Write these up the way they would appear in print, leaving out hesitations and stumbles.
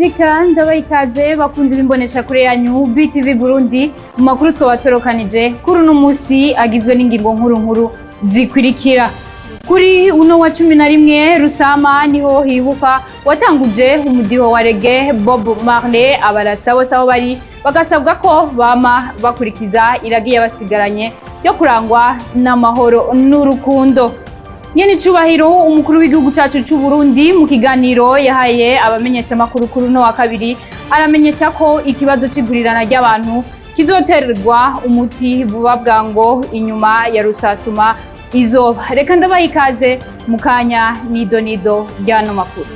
Reka ndabaha ikaze bakunze bimbonesha kure yanyu BTV Burundi mu makuru twabatoronkanije kuri uno musi agizwe n'ingingo nkuru nkuru zikurikira. Kuri uno wa 11 Rusama niho hibuka watanguje umudiho wa reggae Bob Marley. Abarasta bose aho bari bagasabwa ko bama bakurikiza iragi yabasigaranye yo kurangwa n'amahoro n'urukundo. Nyene icubahiro umukuru w'igihugu cacu c'u Burundi mu kiganiro yahaye abamenyesha makuru kuri uno wa kabiri aramenyesha ko ikibazo c'igurirana ry'abantu kizoterwa umuti vuba bwango inyuma ya rusasuma izoba. Reka ndabaha ikaze mu kanya nido nido ry'ano makuru.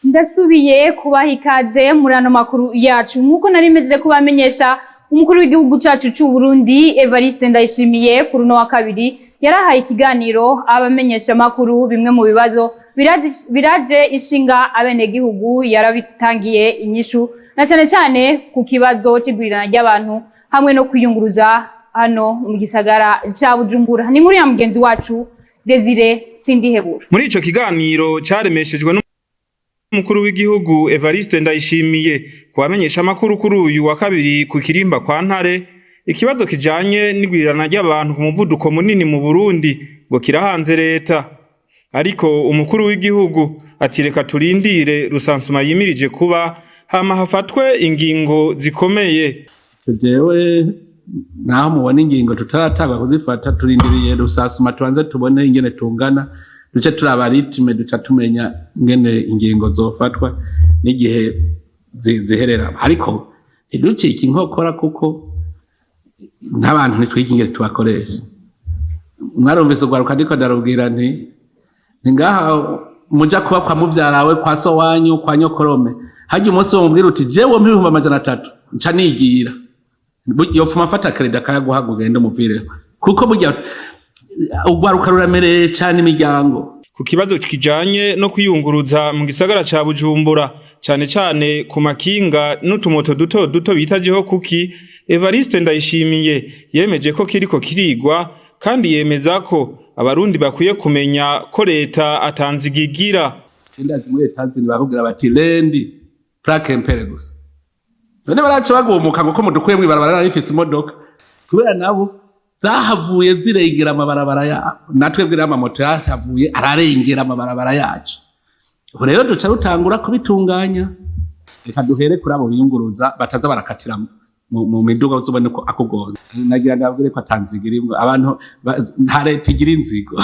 Ndasubiye kubaha ikaze muri ano makuru yacu. Nk'uko nari mpejeje kubamenyesha, umukuru w'igihugu cacu c'u Burundi Evariste Ndayishimiye kuri uno wa kabiri yarahaye ikiganiro abamenyesha makuru. Bimwe mu bibazo biraje ishinga abenegihugu yarabitangiye inyishu, na cane cane ku kibazo c'igwirirana ry'abantu hamwe no kwiyunguruza hano mu gisagara ca Bujumbura. Ni inkuru ya mugenzi wacu Desire Sindihebura. Muri ico kiganiro caremeshejwe n'umukuru w'igihugu Evariste Ndayishimiye ku bamenyesha amakuru kuri uyu wa kabiri ku kirimba kwa Ntare, ikibazo kijanye n'igwirirana ry'abantu ku muvuduko munini mu Burundi ngo kirahanze leta. Ariko umukuru w'igihugu ati reka turindire rusansuma yimirije kuba, hama hafatwe ingingo zikomeye. Jewe naho mubona ingingo tutaratanga kuzifata, turindiriye rusasuma, tubanze tubone ingene tungana, duce turaba rythme, duca tumenya ingene ingingo zofatwa n'igihe ziherera. Ariko ntiducike inkokora, kuko n'abantu ntitwiga ingene tubakoresha. Mwarumvise urwaruka ndiko ndarubwira nti ni ngaha muja kuba kwa muvyarawe, kwa so wanyu, kwa nyokorome, harya umunsi womubwira uti jewe mpa 300,000 nca nigira, yofuma afata crédit akayaguha ngo ugende umuvireho, kuko burya urwaruka ruramereye cane imiryango. Ku kibazo kijanye no kwiyunguruza mu gisagara ca Bujumbura, cane cane ku makinga n'utumoto duto duto bita jeho kuki, Evariste Ndayishimiye yemeje ko kiriko kirigwa, kandi yemeza ko abarundi bakwiye kumenya ko leta atanzigigira. Ndazi muri Etats-Unis bakubwira bati lundi plaque impaire gusa, none baraca bagumuka ngo ko mudukuye mw'ibarabara rifise imodoka, kubera nabo zahavuye zirengera amabarabara yabo. Natwe bwira amamoto yahavuye ararengera amabarabara yacu. Ubu rero duca rutangura kubitunganya. Reka duhere kuri abo biyunguruza bataza barakatira mu miduga, uzobone ko akugonza. Nagira ndabwire ko atanziga irimwo abantu, nta leta igira inzigo.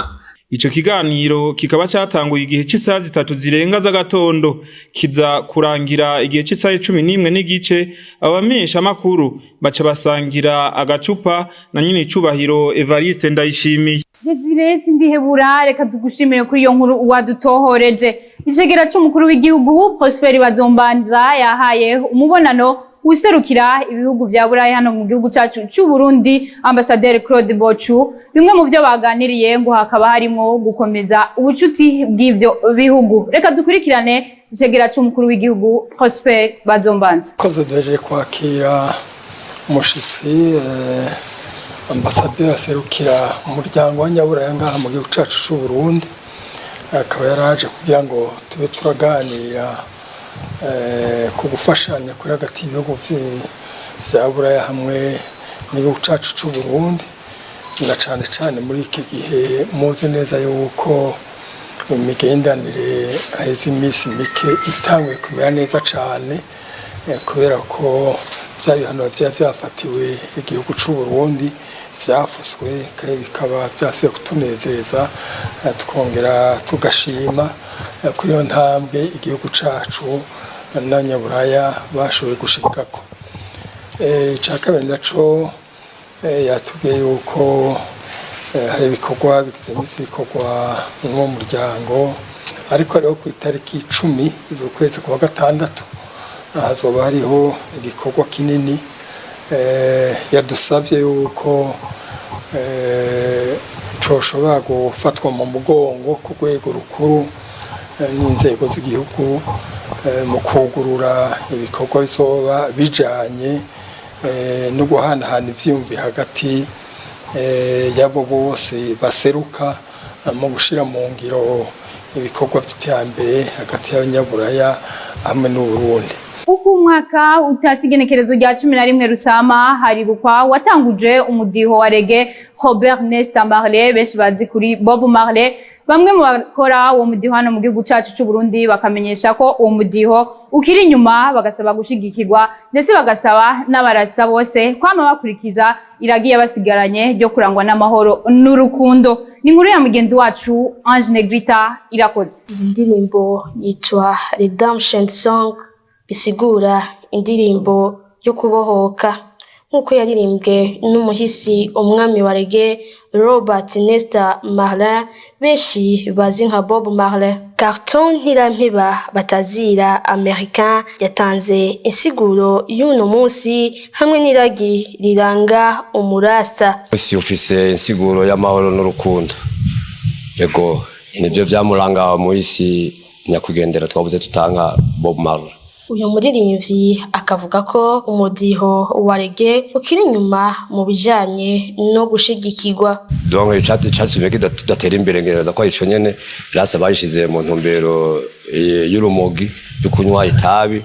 Ico kiganiro kikaba catanguye igihe c'isaha 3 zirenga z'agatondo, kiza kurangira igihe c'isaha 11:15. Abamenyesha makuru baca basangira agacupa na nyene icubahiro Evariste Ndayishimiye. Desire Sindihebura, reka tugushimire kuri iyo nkuru wadutohoreje. Icegera c'umukuru w'igihugu Prosper Bazombanza yahaye umubonano userukira ibihugu vya Burayi hano mu gihugu cacu c'u Burundi, Ambassadeur Claude Bochu. Bimwe mu vyo baganiriye ngo hakaba harimo gukomeza ubucuti bw'ivyo bihugu. Reka dukurikirane icegera c'umukuru w'igihugu Prosper Bazombanza. Koze duhejeje kwakira umushitsi, ambasaderi aserukira umuryango wa Nyaburaya ngaha mu gihugu cacu c'u Burundi, akaba yaraje kugira ngo tube turaganira ku gufashanya kuri hagati y'ibihugu vya Buraya hamwe n'igihugu cacu c'u Burundi, na cane cane muri iki gihe muzi neza yuko imigenderanire haheze iminsi mike itanguye kumera neza cane, kubera ko vya bihano vyari vyafatiwe igihugu c'u Burundi vyafuswe, kandi bikaba vyasubiye kutunezereza, tukongera tugashima kuri iyo ntambwe igihugu cacu n'abanyaburaya bashoboye gushikako. Ica kabiri naco, yatubwiye yuko hari ibikorwa bigize iminsi bikorwa n'uwo muryango, ariko hariho ku itariki 10 z'ukwezi kwa gatandatu hazoba hariho igikorwa kinini, yadusavye yuko coshobora gufatwa mu mugongo ku rwego rukuru. n'inzego z'igihugu mu kugurura ibikorwa bizoba bijanye no guhanahana ivyiyumviro hagati y'abo bose baseruka mu gushira mu ngiro ibikorwa vy'iterambere hagati y'Abanyaburaya hamwe n'Uburundi. Uko umwaka utashe, igenekerezo rya 11 Rusama haribukwa watanguje umudiho wa reggae, Robert Nesta Marley, benshi bazi kuri Bob Marley. Bamwe mu bakora uwo mudiho hano mu gihugu cacu c'u Burundi bakamenyesha ko uwo mudiho ukiri inyuma, bagasaba gushigikirwa, ndetse bagasaba n'abarasta bose kwama bakurikiza iragi yabasigaranye ryo kurangwa n'amahoro n'urukundo. Ni inkuru ya mugenzi wacu Ange Negrita Irakoze. Indirimbo yitwa Redemption Song, bisigura indirimbo yo kubohoka, nk'uko yaririmbwe n'umuhisi umwami wa reggae Robert Nesta Marley, benshi bazi nka Bob Marley. Carton Ntirampeba batazira Americain yatanze insiguro y'uno munsi hamwe n'iragi riranga umurasta. Umunsi ufise insiguro y'amahoro n'urukundo. Yego, nibyo byamuranga muri isi nyakwigendera twabuze tutanga, Bob Marley. Uyu muririmbyi akavuga ko umudiho wa reggae ukiri inyuma mu bijanye no gushigikirwa. Donc icatumye tudatera imbere, ngereza ko ico nyene rasta bayishize mu ntumbero y'urumogi, yo kunywa itabi,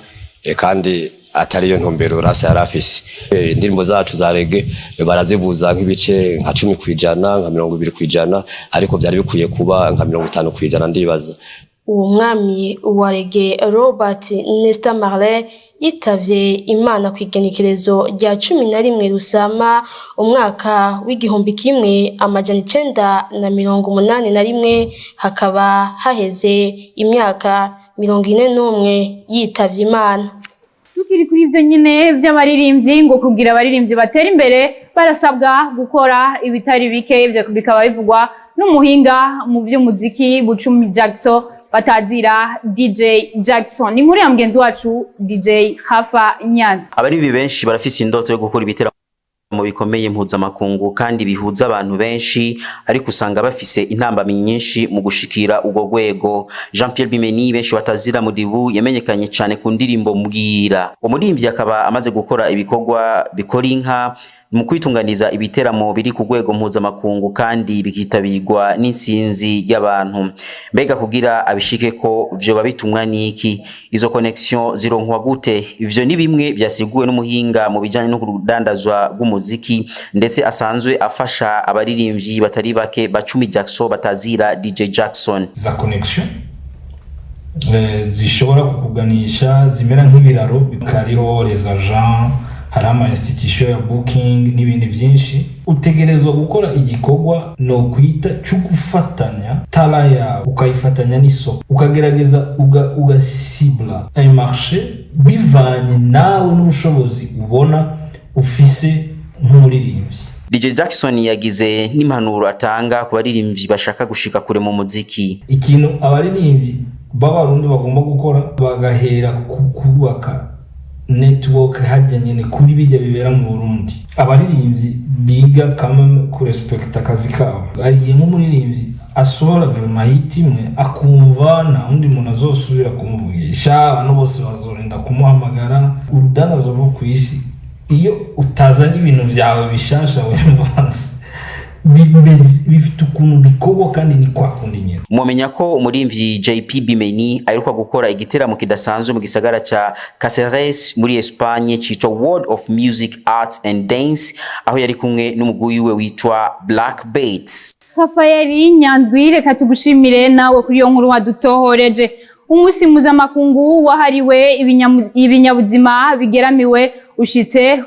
kandi atari yo ntumbero rasta yari afise. Indirimbo zacu za reggae barazivuza nk'ibice nka 10%, nka 20%, ariko byari bikwiye kuba nka 50%, ndibaza. Uwo mwami wa reggae Robert Nesta Marley yitavye Imana ku igenekerezo rya 11 Rusama umwaka w'1981, hakaba haheze imyaka 41 yitavye Imana. Tukiri kuri ivyo nyine vy'abaririmbyi, ngo kugira abaririmbyi batera imbere barasabwa gukora ibitari bike. Ivyo bikaba bivugwa n'umuhinga mu vy'umuziki Bucumi Jackson batazira DJ Jackson. Ni inkuru ya mugenzi wacu DJ Hafa Nyanza. Abaririmbyi benshi barafise indoto yo gukora ibiteramo bikomeye mpuzamakungu kandi bihuza abantu benshi, ariko usanga bafise intambamyi nyinshi mu gushikira urwo rwego. Jean Pierre Bimeni, benshi batazira Mudibu, yamenyekanye cyane ku ndirimbo Mbwira. Umuririmbyi akaba amaze gukora ibikorwa bikora inka mu kwitunganiza ibiteramo biri ku rwego mpuzamakungu kandi bikitabirwa n'insinzi y'abantu. Mbega kugira abishike ko vyoba bitumwa n'iki? Izo connection zironkwa gute? Ivyo ni bimwe vyasiguwe n'umuhinga mu bijanye no kurudandazwa rw'umuziki, ndetse asanzwe afasha abaririmbyi batari bake, Bacumi Jackson batazira DJ Jackson. Za connection zishobora kukuganisha, zimera nk'ibiraro. Kariho les agents, hari ama institution ya booking n'ibindi byinshi. Utegerezwa gukora igikorwa no kwita cyo gufatanya talent yawe, ukayifatanya n'isoko, ukagerageza ugasibla un marché bivanye nawe n'ubushobozi ubona ufise nk'umuririmbyi. DJ Jackson yagize n'impanuro atanga ku baririmbyi bashaka gushika kure mu muziki. Ikintu abaririmbyi b'Abarundi bagomba gukora, bagahera ku kubaka network harya nyene kuri bijya bibera mu Burundi. Abaririmbyi biga kama kurespekta akazi kabo. Hari igihe nk'umuririmbyi asohora vraiment hit imwe, akumva nta wundi muntu azosubira kumuvugisha, abantu bose bazorinda kumuhamagara. Urudanazo rwo ku isi, iyo utazanye ibintu vyawe bishasha wemvanse, bifite ukuntu bikorwa kandi ni kwa kundi nyene. Mwomenya ko umuririmvyi JP Bimeni aheruka gukora igiteramo kidasanzwe mu gisagara ca Caceres muri Espagne citwa World of Music, Arts and Dance, aho yari kumwe n'umugwi wiwe witwa Black Bates. Rafael Nyandwi, reka tugushimire nawe kuri iyo nkuru wadutohoreje. Umunsi mpuzamakungu wahariwe ibinyabuzima bigeramiwe ushitse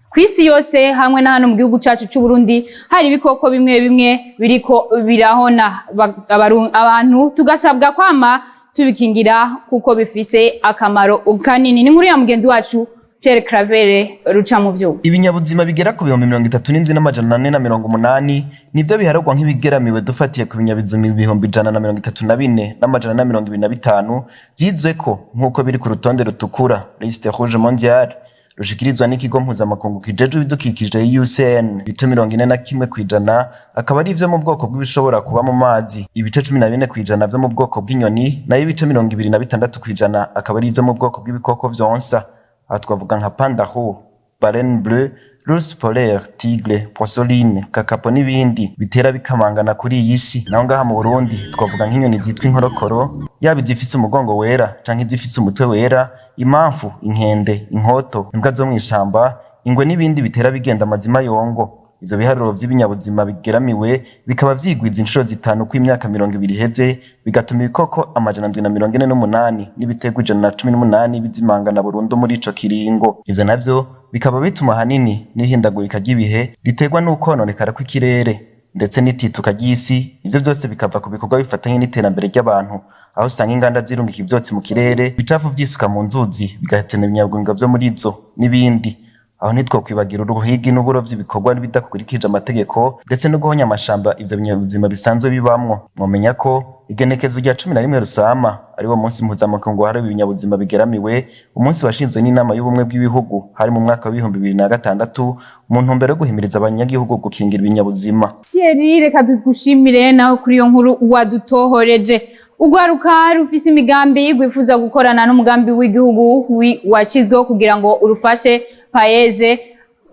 kw'isi yose, hamwe na hano mu gihugu cacu c'u Burundi hari ibikoko bimwe bimwe biriko birahona. Abantu tugasabwa kwama tubikingira kuko bifise akamaro kanini. Ni inkuru ya mugenzi wacu Pierre Claver ruca mu vyuma. Ibinyabuzima bigera ku 37,480 nivyo biharurwa nk'ibigeramiwe, dufatiye ku binyabuzima 134,425 vyizweko nk'uko biri ku rutonde rutukura, liste rouge mondiale. Rushikirizwa n'ikigo mpuzamakungu kijejwe ibidukikije IUCN. Ibice 41% akaba ari ivyo mu bwoko bw'ibishobora kuba mu mazi, ibice 14% vyo mu bwoko bw'inyoni, nayo ibice 26% akaba ari ivyo mu bwoko bw'ibikoko vyonsa. Aha twavuga nka panda roux, baleine bleue, l'ours polaire, tigre, poisson, kakapo n'ibindi bitera bikamangana kuri iyi si. Naho ngaha mu Burundi twavuga nk'inyoni zitwa inkorokoro, yaba izifise umugongo wera canke izifise umutwe wera, impamfu, inkende, inkoto, imbwa zo mw'ishamba, ingwe n'ibindi bitera bigenda amazima yongo. Ivyo biharuro vy'ibinyabuzima bigeramiwe bikaba vyigwiza inshuro zitanu uko imyaka 20 iheze, bigatuma ibikoko 748 n'ibiterwa 118 bizimangana burundu muri ico kiringo. Ivyo navyo bikaba bituma ahanini n'ihindagurika ry'ibihe riterwa n'ukwononekara kw'ikirere ndetse n'itituka ry'isi. Ivyo vyose bikava ku bikorwa bifatanye n'iterambere ry'abantu, aho usanga inganda zirungika ivyotsi mu kirere, ibicafu vyisuka mu nzuzi bigahetana ibinyabuzima vyo muri zo n'ibindi. Aho ntitwokwibagira uruhigi n'uburovyi bikorwa bidakurikije amategeko, ndetse no guhonya amashamba ivyo binyabuzima bisanzwe bibamwo. Mwomenya ko igenekezo rya 11 Rusama ariwo munsi mpuzamakungu wahariwe ibinyabuzima bigeramiwe, umunsi washinzwe n'inama y'ubumwe bw'ibihugu hari mu mwaka wa 2006 mu ntumbero yo guhimiriza abanyagihugu gukingira ibinyabuzima. Thierry, reka tugushimire nawe kuri iyo nkuru wadutohoreje. Urwaruka rufise imigambi rwifuza gukorana n'umugambi w'igihugu wacizweho kugira ngo urufashe, PAEEJ,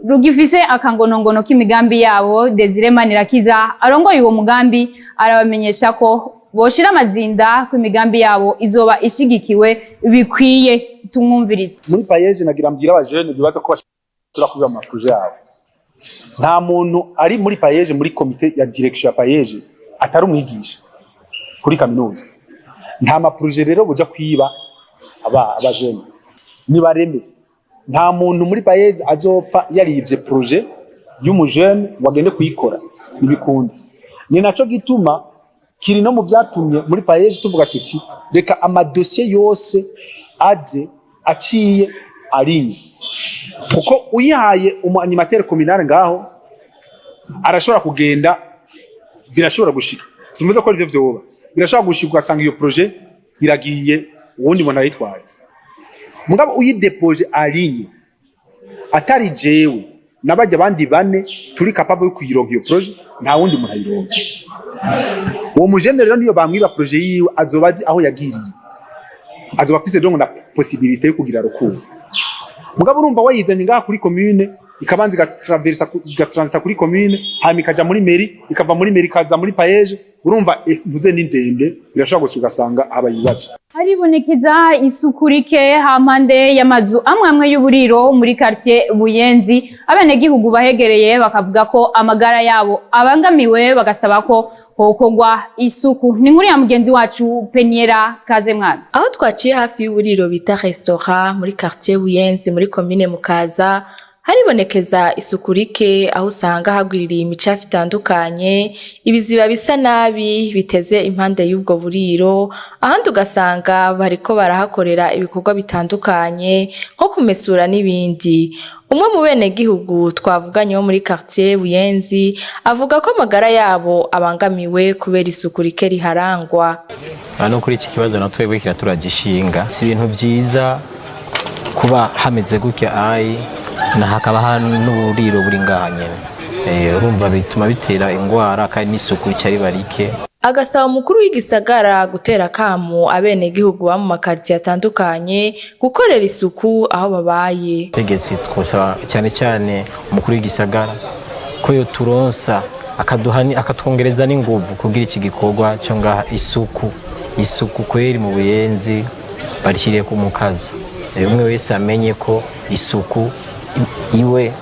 rugifise akangonongono k'imigambi yabo. Desire Manirakiza arongoye uwo mugambi arabamenyesha ko boshira amazinda ko imigambi yabo izoba ishigikiwe bikwiye. Tumwumvirize. Muri PAEEJ, nagira mbwira abajene bibaza ko bashobora kubiba ama projets yabo: nta muntu ari muri PAEEJ, muri comité ya direction ya PAEEJ, atari umwigisha kuri kaminuza. Nta ma projets rero buja kwiba. Aba abajene nibareme. Nta muntu muri PAEEJ azopfa yarivye projet y'umujene ngo agende kuyikora, ntibikunda. Ni naco gituma kiri no mu vyatumye muri PAEEJ tuvuga tuti: reka amadosiye yose aze aciye arinye, kuko uyihaye umu animateur communal ngaho arashobora kugenda. Birashobora gushika, simvuze ko arivyo vyoba, birashobora gushika ugasanga iyo projet iragiye, uwundi muntu arayitwaye. Mugabo uyidepoje arinye, atari jewe n'abajya abandi bane turi capable yo kuyironka iyo projet, nta wundi muntu ayironka. Uwo mujene rero niyo bamwiba projet yiwe, azoba azi aho yagiriye, azoba afise donc na possibilité yo kugira recours. Mugabo urumva, wayizanye ngaha kuri commune, ikabanza igatraversa, igatransita kuri commune, hanyuma ikaja muri mairie, ikava muri mairie ikaza muri PAEEJ, urumva ntuze ni ndende, birashobora gusa ugasanga haba ibibazo. Haribonekeza isuku rike hampande y'amazu amwe amwe y'uburiro muri quartier Buyenzi. Abenegihugu bahegereye bakavuga ko amagara yabo abangamiwe, bagasaba ko hokorwa isuku. Ni inkuru ya mugenzi wacu Peniera Kazemwana. Aho twaciye hafi y'uburiro bita restaurant muri quartier Buyenzi muri komine Mukaza, haribonekeza isuku rike, aho usanga hagwiririye imicafu itandukanye, ibiziba bisa nabi biteze impande y'ubwo buriro, ahandi ugasanga bariko barahakorera ibikorwa bitandukanye nko kumesura n'ibindi. Umwe mu benegihugu twavuganye wo muri quartier Buyenzi avuga ko amagara yabo abangamiwe kubera isuku rike riharangwa. No kuri iki kibazo na twebwe kiraturagishinga, si ibintu vyiza kuba hameze gutya ayi na hakaba n'uburiro buri ngaha nyene. Urumva bituma bitera ingwara, kandi n'isuku rica riba rike. Agasaba umukuru w'igisagara gutera akamo abenegihugu ba mu makaritiye atandukanye gukorera isuku aho babaye. Tegetse twosaba cyane cyane umukuru w'igisagara ko yo turonsa akaduha akatwongereza n'inguvu kugira iki gikorwa cyo ngaha isuku kweri mu Buyenzi barishyiriye ku mukazo. Umwe wese amenye ko isuku iwe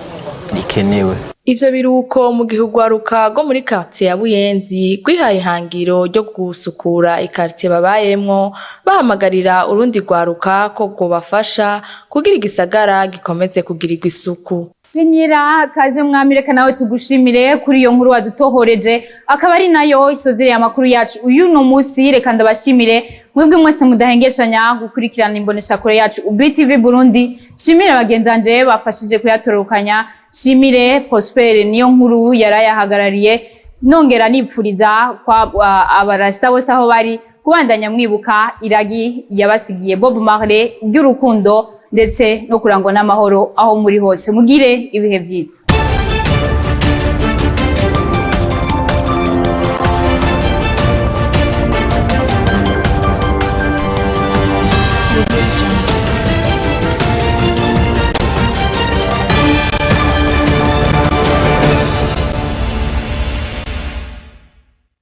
rikenewe. Ivyo biruko mu gihe urwaruka rwo muri quartier ya Buyenzi rwihaye ihangiro ryo gusukura ikartier babayemwo, bahamagarira urundi rwaruka ko rwobafasha kugira igisagara gikomeze kugirirwa isuku. Penyera kaze mwami, reka nawe tugushimire kuri iyo nkuru wadutohoreje, akaba ari nayo isozereye amakuru yacu uyu no munsi. Reka ndabashimire mwebwe mwese mudahengeshanya gukurikirana imboneshakure yacu BTV Burundi. Shimire bagenzanje bafashije kuyatororokanya, shimire Prosper niyo nkuru yarayahagarariye, nongera nipfuriza kwa abarasta bose aho bari. Kubandanya mwibuka iragi yabasigiye Bob Marley ry'urukundo ndetse no kurangwa n'amahoro aho muri hose. Mugire ibihe vyiza.